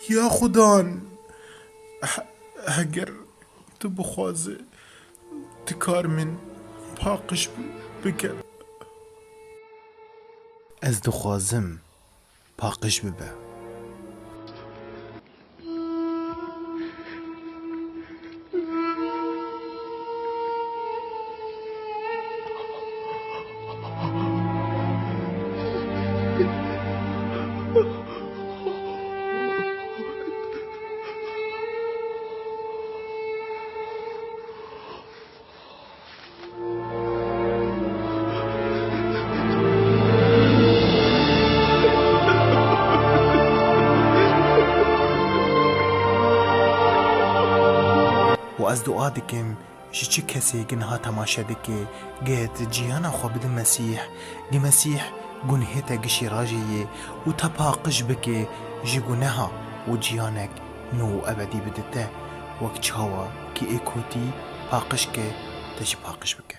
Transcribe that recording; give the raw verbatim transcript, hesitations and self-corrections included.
Ya Xudan, he-, heger tu bixwaze, tu kar min paqij bi-, bike. Ez dixwazim paqij bibe. Û ez dua dikim, ji çi kesê gi niha temaşe dike, gi tu ciyana xwe bide Mesîh, gi Mesîh gunhê te gişî rajê yê û te paqij bike ji guneha û ciyanek nû û ebedî bide te, wek çawa ki ê kotî paqij ke, te jî paqij bike.